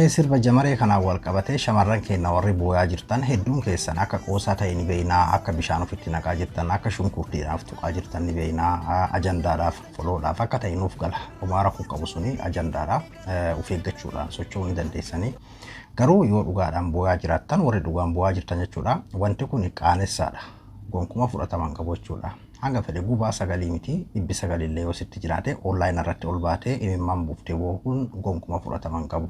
Waa'ee sirba jamaree kanaan wal qabatee shamarran keenya warri booyaa jirtan hedduun keessan akka qoosaa ta'e ni beeknaa, akka bishaan ofitti naqaa jirtan, akka shunkurtiidhaaf tuqaa jirtan ni beeknaa, ajandaadhaaf foloodhaaf akka ta'e nuuf gala. Homaa rakkoo qabu suni ajandaadhaaf of eeggachuudhaan socho'uu ni dandeessanii. Garuu yoo dhugaadhaan booyaa jiraattan, warri dhugaan booyaa jirtan jechuudha, wanti kun qaanessaadha. Gonkuma fudhatama hin qabu jechuudha. Hanga fedhe gubaa sagalii miti dhibbi sagalillee yoo sitti jiraate online irratti ol baatee imimmaan buuftee boo'uun gonkuma fudhatama hin qabu.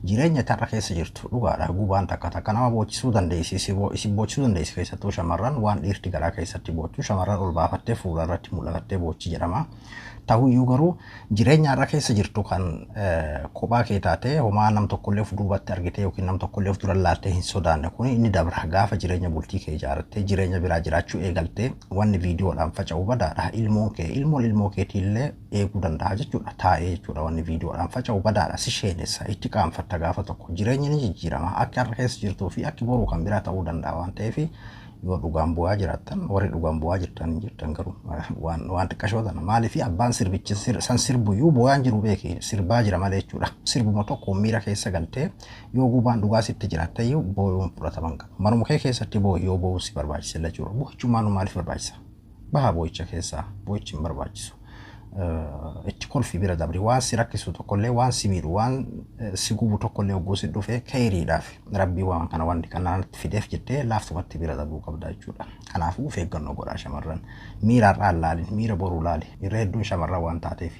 Jireenya tarra keessa jirtu dhugaadha. Gubaan takka takka nama boochisuu dandeessi. Isin boochisuu dandeessi, keessattuu shamarran waan dhiirti garaa keessatti boochu shamarran ol baafattee fuula irratti mul'afattee boochi jedhama. Ta'uyyuu garuu jireenya har'a keessa jirtu kan kophaa kee taatee homaa nam tokkollee of duubatti argitee yookiin nam tokkollee of dura laaltee hin sodaanne kun inni dabra. Gaafa jireenya bultii kee ijaarrattee jireenya biraa jiraachuu eegaltee wanni viidiyoodhaan faca'u badaadha. Ilmoon kee ilmoon ilmoo keetiillee eeguu danda'a jechuudha. Taa'ee jechuudha, wanni viidiyoodhaan faca'u badaadha. Si sheenessa, itti qaanfatta gaafa tokko. Jireenyi ni jijjiirama. Akka har'a keessa jirtuu fi akki boruu kan biraa ta'uu danda'a waan ta'eef, yoo dhugaan bu'aa jiraattan, warri dhugaan bu'aa jirtan hin jirtan, garuu waan xiqqashoo tana maaliif abbaan sirbichi san sirbuyyuu bu'aan jiru beeki sirbaa jira malee jechuudha. Sirbuma tokko miira keessa galtee yoo gubaan dhugaa sitti jiraatte iyyuu boo'uun fudhatama hin qabu. Manuma kee keessatti boo'i yoo boo'uun si barbaachisa jechuudha. Boo'ichummaan maaliif barbaachisa? Baha boo'icha keessaa, boo'ichi hin barbaachisu. Itti kolfi bira dabri. Waan si rakkisu tokkollee, waan si miidhu, waan si gubu tokkollee hogguu si dhufe keeriidhaaf rabbii waan kana wanti kanatti fideef jettee laaftumatti bira dabruu qabda jechuudha. Kanaafuu of eeggannoo godhaa shamarran. Miira har'aa laalin, miira boruu laali. Irra hedduun shamarran waan taateef,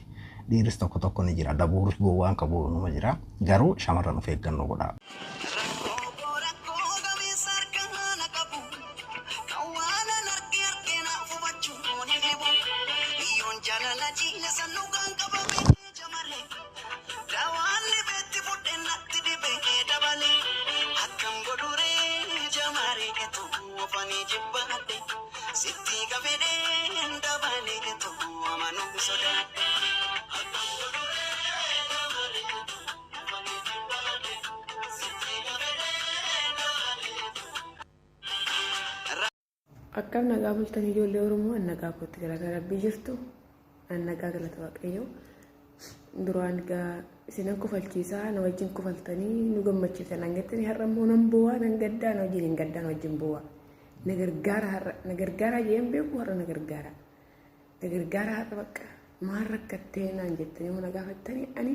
dhiiris tokko tokko ni jira. Dabuurus gowwaan qabu numa jira. Garuu shamarran of eeggannoo godhaa. Rakkoo gameessa harka haala qabu kan waan an arge arge naaf hubachuu ni dhibu. Yoon jaalala jiila san dhugaan qabame jamale dawaan dhibeetti fudhe natti dhibee dabale akkam godhuree jamaree etu ofanii jibbaadhe sitti gafedheen dabalee etu amanuu sodaadhe. Akkam godhuree jamaree etu ofanii jibbaadhe sitti gafedheen dabalee etu. Akkam nagaa bultan ijoollee Oromoo? An nagaa kootti, galata rabbii. Jirtu? An nagaa, galata Waaqayyoo. Duraan gaa isinan kofalchiisaa, na wajjin kofaltanii nu gammachiisan an jettanii, har'a immoo nan boo'aa, nan gaddaa, na wajjin hin gaddaa, na wajjin boo'aa. Na gargaara har'a, na gargaara jeen beeku, har'a na gargaara. Na gargaara har'a. Bakka maal rakkattee naan jettanii yoo na gaafattanii, ani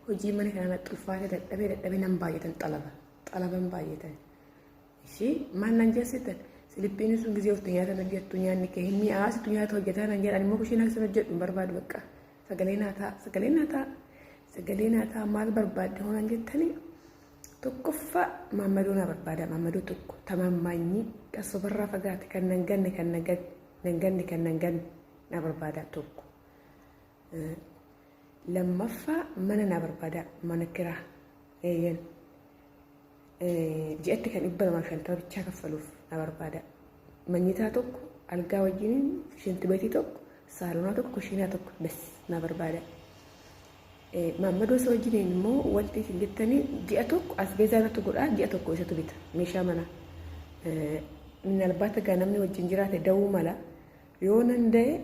hojii mana kana natti ulfaatee dadhabee dadhabee nan baay'atan, xalaba xalaban baay'atan. Ishii maal naan jeessitan? Silippiin sun gisee oftu nyaata hojjettu nyaanni kee hin mi'aa, situ nyaata hojjetaa naan jedhan. Immoo kushiinaa keessa hojjedhu hin barbaadu. Bakka sagalee naa ta'a, sagalee naa ta'a, sagalee naa ta'a. Maal barbaadde hoo naan jettanii, tokkoffaa maammadoo naa barbaada. Maammadoo tokko tamaammaanyii kan sobarraa fagaate, kan nan ganne, kan nan ganne, kan nan ganne naa barbaada tokko. Lammaffaa mana naa barbaada, mana kiraa eeyyan ji'atti kan 250 bichaa kaffaluuf na barbaada. Manyitaa tokko, algaa wajjiniin, shintibeetii tokko, saalonaa tokko, kushiinaa tokko bes na barbaada. Maammadoo isa wajjiniin immoo wanti isin jettanii, ji'a tokko asbeezaa irratti godhaa, ji'a tokko isatu bita meeshaa mana. Minalbaata gaa namni wajjin jiraate da'uu mala. Yoo nan da'e,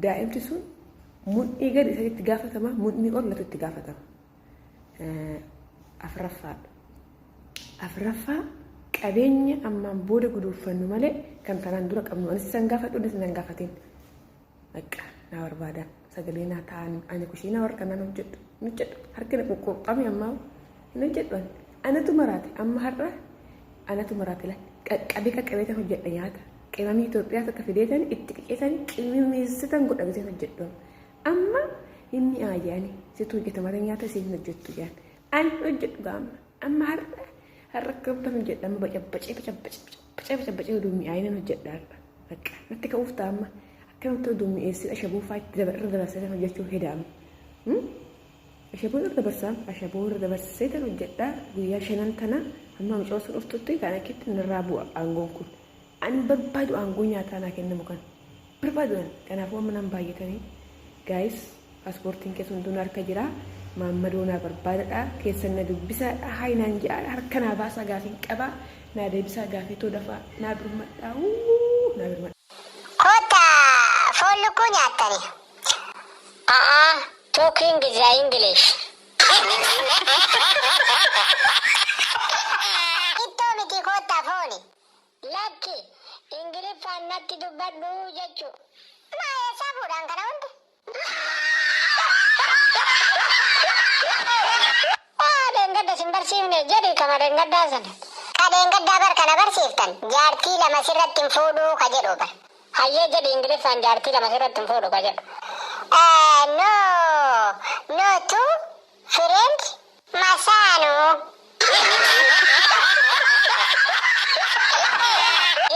daa'imti sun mudhii gadi isatti itti gaafatama, mudhii ol natu itti gaafatama. Afuraffaadha. Afuraffaa, qabeenya ammaan booda guduunfannu malee kan tanaan dura qabnu anis isan gaafadhu, innis nan gaafatin. Bakka naa barbaada, sagalee naa ta'an. Ani kushiinaa warra kanaan hojjedhu hin hojjedhu, harki na quqquuqame ammaa hin hojjedhu. Ani anatu maraate, amma har'a anatu maraate. La qaqqabee qaqqabeetan hojjedha nyaata. Qimamii Itoophiyaa takka fideetan itti qiqeetan qimimmeessitan godha giseen hojjedhu. Amma hin mi'aa jedhani, situ hojjeta malee nyaata isiin hin hojjettu jedhan. Ani hojjedhu gaama amma har'a har'a akkamtan hojjedha? Amma bacabbacee bacabbacee bacabbacee bacabbacee oduu mi'aayinan hojjedha har'a. Bakka natti ka'uuf ta'a. Amma akkanatti oduu mi'eessee ashaboo fa'aa itti irra dabarsee hojjechuu hedaama. Ashaboo irra dabarsaa, ashaboo irra dabarsee tan hojjedha. Guyyaa shanan tana amma mucoo sun dhuftutti kan akkitti narraa bu'a aangoon kun. Ani barbaadu aangoo nyaataa naa kennamu kan barbaadu ani. Kanaafuu amma nan baay'atanii guys, paaspoortiin keessa hunduu na harka jira. Maammadoo naa barbaadadha. Keessan na dubbisaadha. Hayi naan jedhaadha. Harka naa baasaa, gaafiin qabaa. Naa deebisaa gaafii too, dafaa. Naa birmadhaa. Naa birmadhaa. Kottaa, foon lukkuu nyaattani. A'aa, talking the English. barsiifne jedhi kama dheengaddaa sana. Ka dheengaddaa bar kana barsiiftan jaartii lama sirratti hin fuudhuu ka jedhu bar. Hayyee jedhi Ingiliffaan jaartii lama sirratti hin fuudhu ka jedhu. No, no two friend masaanuu.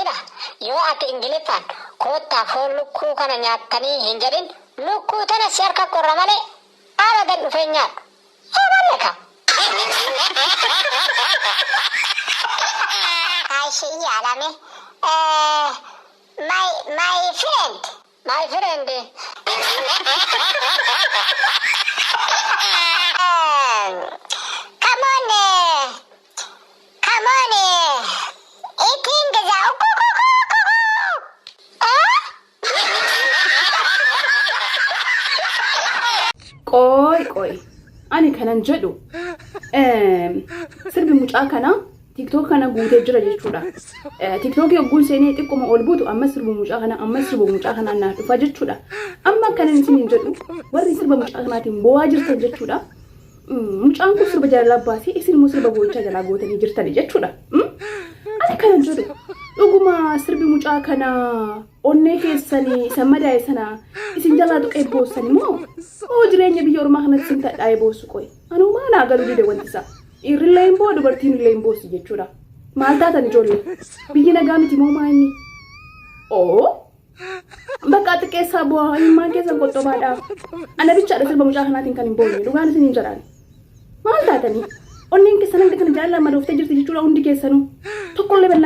Ila yoo ati Ingiliffaan koottaa foon lukkuu kana nyaattanii hin jedhin lukkuu tana si harka qorra malee abadan dhufee nyaadhu. Haa ka. Aishi yaalame. My friend. My friend. Come on. Come on. Eating the Eh? Qooy qooy, ani kanan jedhu sirbi mucaa kanaa TikTok kana guutee jira jechuudha. TikTokii hogguun seenee xiqquma ol buutu amma sirba mucaa kanaa, amma sirba mucaa kanaa naaf dhufa jechuudha. Amma kanan isiniin jedhu, warri sirba mucaa kanaatiin bo'aa jirtan jechuudha. Mucaan kun sirba jaalalaa baasee isin immoo sirba boo'ichaa jalaa gootanii jirtani jechuudha. Ani kanan jedhu, dhuguma sirbi mucaa kanaa onnee keessanii isa madaa'e sana isin jalaa tuqee boossani moo oo jireenya biyya ormaa kanatti isin tadhaa'ee boossu? Qoy, anuu maal haa galuu dide wanti isaa. Dhiirrillee hin boo'u, dubartiin illee hin boossi jechuudha. Maal taatan ijoollee? Biyyi nagaa miti moo maa inni? Oo bakka xiqqeessaa bu'aa himmaan keessan qoxxobaadha. Ana bichaadha sirba mucaa kanaatiin kan hin boonye, dhugaan isin hin jedhaan. Maal taatanii? Onneen keessan hanga kana jaalala madooftee jirti jechuudha hundi keessanuu. Tokkollee bal'aa.